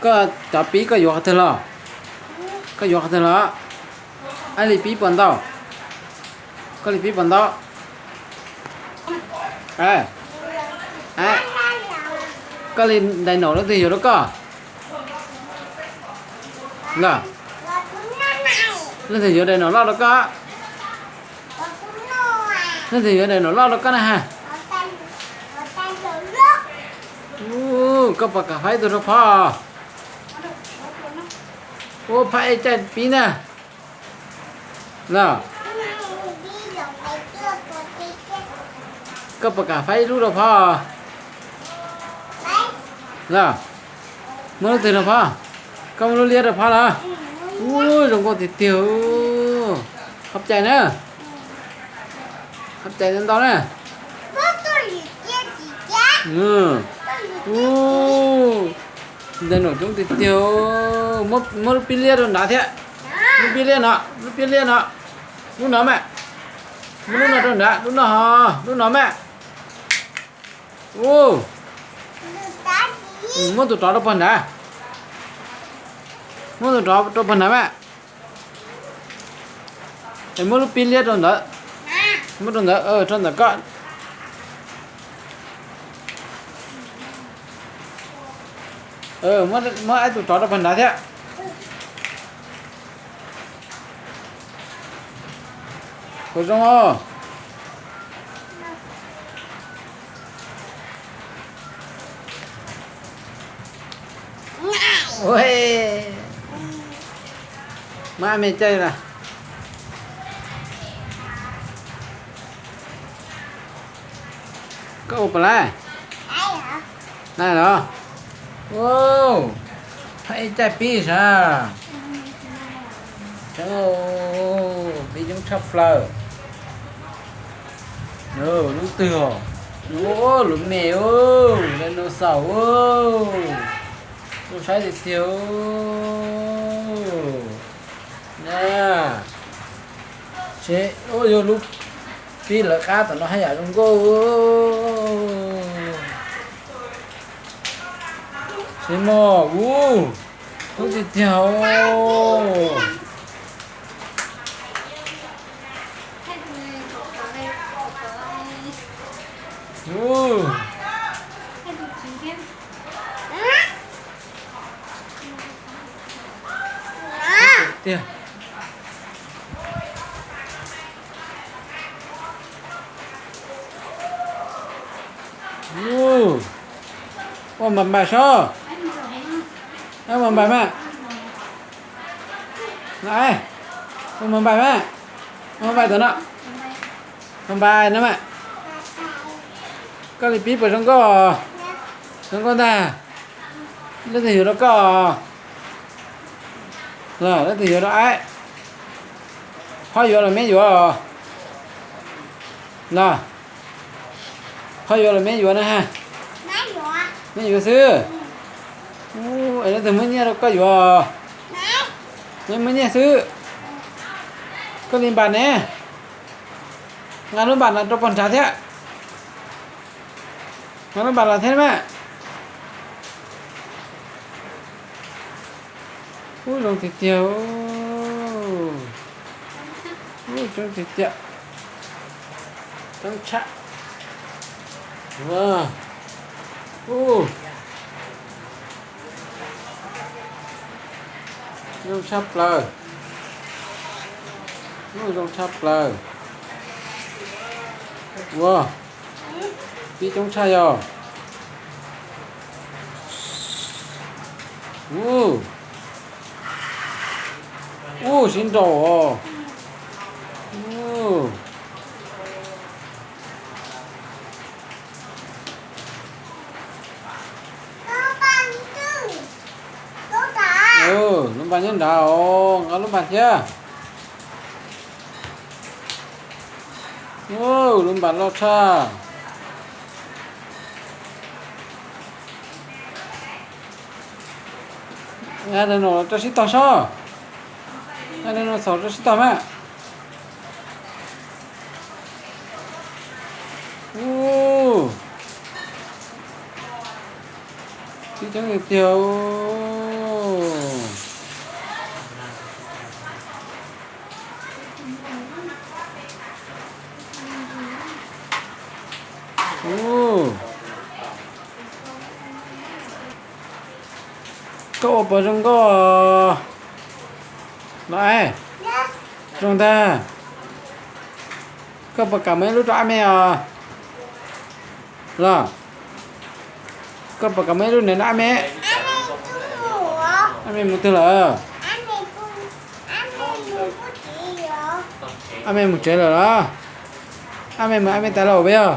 Koj cov pib koj yuav qhov twg los? Koj yuav qhov twg los? Ab li pib puas ntau? Koj li pib puas ntau? Koj li dais naum leej twg yuav rau koj? Los, leej twg yuav dais naum loj rau koj? Leej twg yuav dais naum loj rau koj na ha? Koj puas kam faib ib tug rau phov? Ua phab ej caij pib na. Los, koj puas kam faib ib lub rau phov? Los, muab lub twg rau phov? Koj muab lub liab rau phov los? Ub, zoo nkauj tiag tiag. Qhov cai na. Qhov cai ntau ntau na. Ub, dais naum coob tiag tiag. Muab lub pib liab rau nrad thiab. Lub pib liab no, lub pib liab no. Lub no mas. Muab lub no rau nrad, lub no, lub no mas. Ub, muab tus rov rau pog nrad. Muab tus rov rau pog nrad mas. Es muab lub pib liab rau ntawd. Muab rau ntawd, rau ntawm koj. Muab ib tug rov rau pog nrad thiab. Puas zoo os? Muab me caij na. Koj ua puas laib? Laib los? Ua, phab ej caij pib sav. Pib coob tshaj plaws. Lub twg os? Lub me, dinosaur. Zoo saib tiag tiag. Na, yog lub pib lawv qab tom no haj yam zoo nkauj. Tsis mog, ub, zoo tiag tiag. Ub, tiag. Ua npam npam sob. Ua npam npam mas. Ua npam npam mas. Ua npam npam tom no. Npam npam no mas. Koj li pib puas zoo nkauj? Zoo nkauj ntag. Leej twg yuav rau koj? Los leej twg yuav rau aib? Phob yuav los me yuav? Los, phob yuav los me yuav na ha? Me yuav xwb. Es leej twg muab nyiaj rau koj yuav? Me muab nyiaj xwb. Koj li npam ne. Nqa lub npam no rau pog nrad thiab. Nqa lub npam los thiab mas. Ub, zoo tiag tiag. Ub, coob tiag tiag. Coob tshaj. Ub, zoo tshaj plaws. Ub, zoo tshaj plaws. Ua, pib coob tshaj yog. Ub, ub, siv nraum os. Ub, lub npam nyob nrad os, nqa lub npam thiab. Ub, lub npam loj tshaj. Nqa dais naum rau sib tog sob. Nqa dais naum xaum rau sib tog mas. Ub, pib coob tiag tiag. Koj ua puas zoo nkauj los? Zoo ntag. Koj puas kam muaj ib lub rau Ab Me os? Los, koj puas kam muaj ib lub niag rau Ab Me? Ab Me mus twg lawm? Ab Me mus tsev lawm los? Ab Me mus Ab Me tas los puas yog?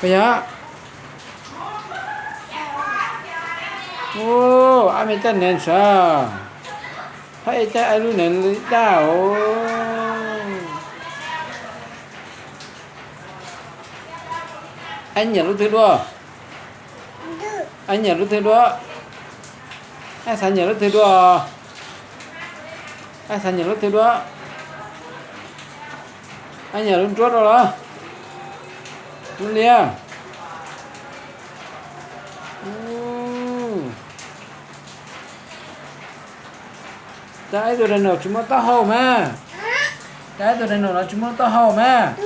Puas yog? Ab Me coj niam sav, hab ib coj ib lub niag li daj os. Ab nyiam lub twg dua? Ab nyiam lub twg dua? Ab xav nyiam lub twg dua? Ab xav nyiam lub twg dua? Ab nyiam lub nruab dua los? Lub liab? Cas ib tug dais naum tsis muaj taub hau mas? Cas ib tug dais naum no tsis muaj taub hau mas?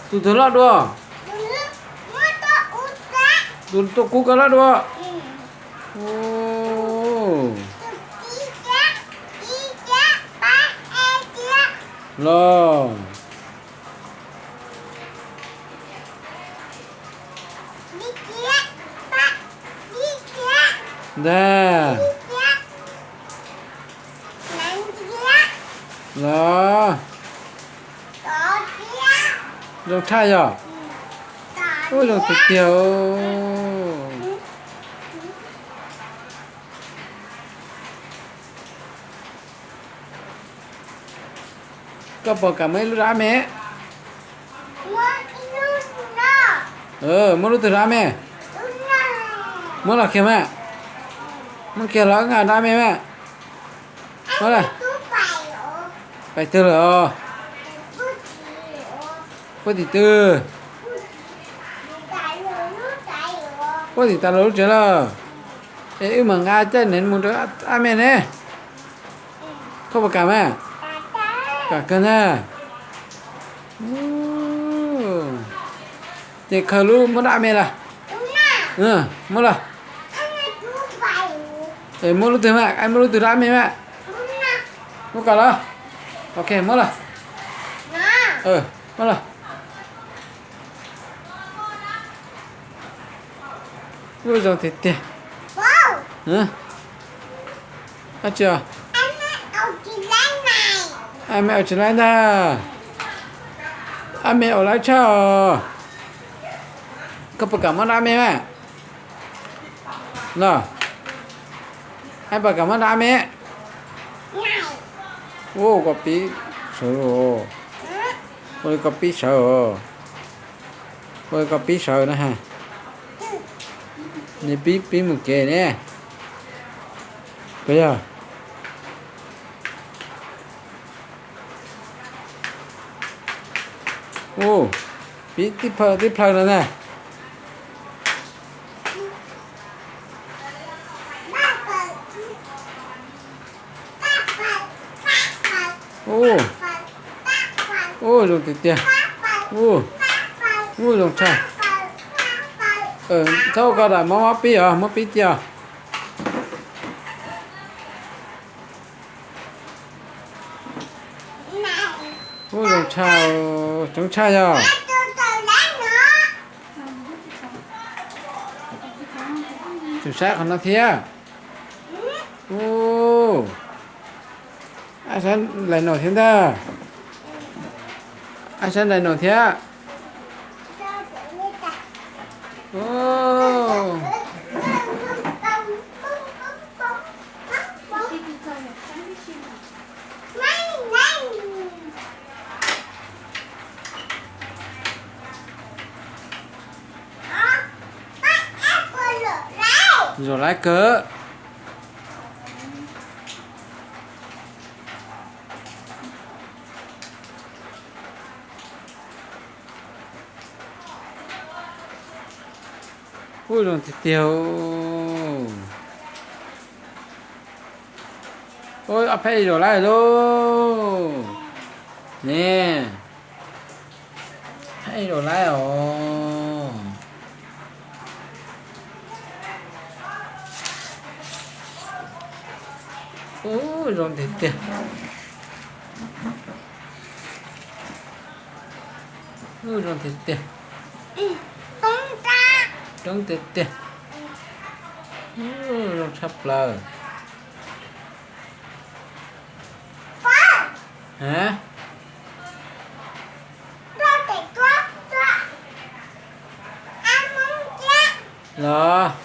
Tus twg loj dua? Tus tuaj kub koj loj dua? Los. Ntag. Los. Zoo tshaj yog? Ub, zoo tiag tiag. Koj puas kam muab ib lub rau Ab Me? Muab lub twg rau Ab Me? Muab los kiag mas. Muab kiag los wb nqa rau Ab Me mas. Muab lawm. Pais twg lawm os? Puag tim twg? Puag tim tas los lub tsev lawm. Es wb mam nqa coj niam mus rau Ab Me ne. Koj puas kam mas? Kam kawg ntag. Ces khaws lub muab rau Ab Me los. Muab los. Muab lub twg mas, muab lub twg rau Ab Me mas. Muab kom los. Ok, muab los. Muab los. Ub, zoo tiag tiag. Ab tsi os? Ab Me ua tsis laib ntag. Ab Me ua laib tshaj os. Koj puas kam muab rau Ab Me mas? Los, ab puas kam muab rau Ab Me? Ua koj pib sawv os. Ua li koj pib sawv os. Ua li koj pib sawv na ha. Nws pib pib mus kev ne. Puas yog? Ub, pib tib plhaw tib plhaw no na. Ub, ub, zoo tiag tiag. Ub, ub, zoo tshaj. Txhob ua ko tas, muab muab pib os, muab pib cia os. Ub, zoo tshaj, coob tshaj yog. Tseem saib qhov no thiab. Ub, ab saib lais naum thiab ntag. Ab saib lais naum thiab. Ub. Zaum laiv kawg. Ub, zoo tiag tiag. Ub, ob peb zaum laiv lauj. Ne, peb zaum laiv os. Zoo tiag tiag. Zoo tiag tiag. Coob tiag tiag. Zoo tshaj plaws. Ha? Los.